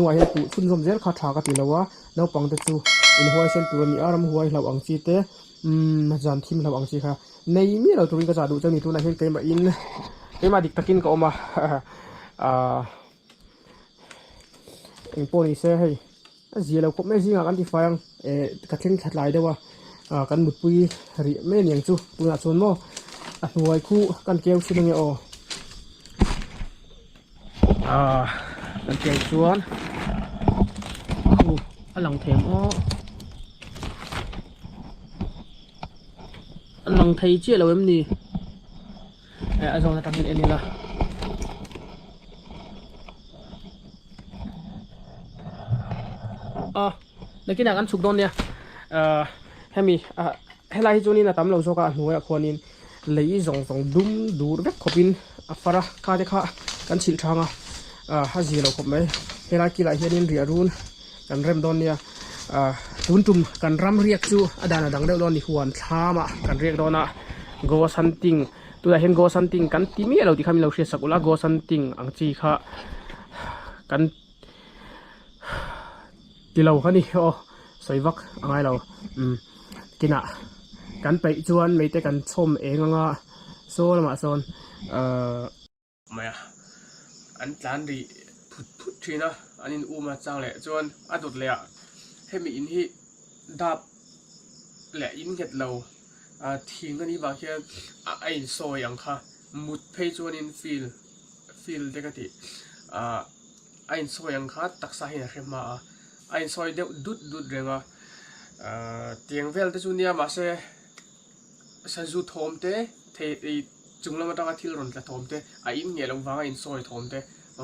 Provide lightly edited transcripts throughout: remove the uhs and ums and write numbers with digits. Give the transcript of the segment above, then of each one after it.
Hnungah hian puh chhunzawm zel kha tha ka ti lo a, naupang te chu inhuaisen tur a ni a, ramhuai hlauh ang chi te, umm zan thim hlauh ang chi kha nei miah lo turin ka zah duh chu a ni. Tunah hian keimah in keimah dik takin ka awm a, aah eng pawh ni se hei a zia lo khawp mai zingah kan ti fai ang eh ka thleng thla tlai deuh a, ah kan mutpui rih mai a niang chu tunah chuan maw a hnuai khu kan keu chhin ange aw. Ah kan pian chuan khu a lang thei ang aw a lang thei chiah lo em ni eh a zawn atangin en ila a nakinah kan chhuk dawn nia ah hemi ah helai hi chuanin a tam lo zawk a a hnuaiah khuanin Lei zawng zawng dum dur vek khawpin a far a, kha te kha kan chhilh thang a, ah a zia lo khawp mai. Helai kilah hianin riah run kan rem dawn nia, ah tun tum kan ram riak chu a dan a dang deuh dawn a ni, huan thlamah kan riak dawn a, ghost hunting tunah hian ghost hunting kan ti miah lo tih kha min lo hriat sak ulh a, ghost hunting ang chi kha kan ti lo kha ni aw sawi vak a ngai lo umm kinah kan peih chuan meite kan chhawm eng anga saw lamah sawn ahh mai a an tlan rih phut phut thin a an in um a chang leh chuan a dawt leh ah hemi in hi dap leh in nghet lo ah thing anih vang hian a insawi ang kha mut phei chuanin feel feel te ka tih ah a insawi ang kha taksa hian a hre hma a a insawi deuh dut dut reng a ahh tiang vel te chu nia mahse sazu thawm te thei ih chung lam atanga thil rawn tla thawm te a in ngeh loh vanga insawi thawm te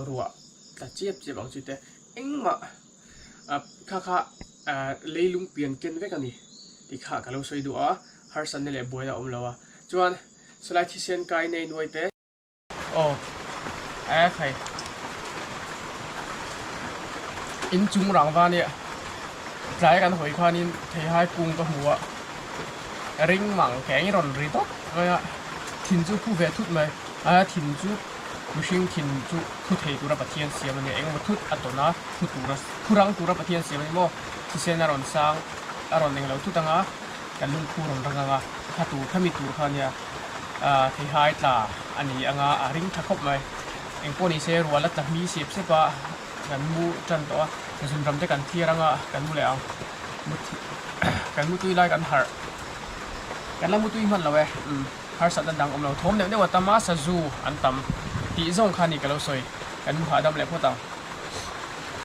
ruah tla chiap chiap ang chi te engmah ah kha kha ah leilung pian ken vek a ni tih kha ka lo sawi duh a harsatna leh buaina a awm lo a chuan sawlai thisen kai nei nuai te. Aw e khai in chung rangva nia tlai kan hawi khanin theihai kung ka hmu a ring mang keng rawn ri tawp mai a thin chu phu ve thut mai a thin chu mihring thin chu phu thei tura Pathian siam a nia engemaw thut a tawn a phu tura phu rang tura Pathian siam a ni maw thisen a rawn sang a rawn englo thut ang a kan lungphu rawn rang ang a kha tur khami tur kha nia. Ah theihai tla a ni anga a ring tha khawp mai. Engpawh ni se rual a tla hmi sep sep a kan mu tan tawh a, zunram te kan thiar anga kan mu leh ang. Mut kan mu tui lai kan harh kan la mu tui hman lo e umm harsatna dang awm lo thawm neuh neuh a tam a sazu an tam tih zawng kha a ni ka lo sawi kan mu hahdam leh phawt ang.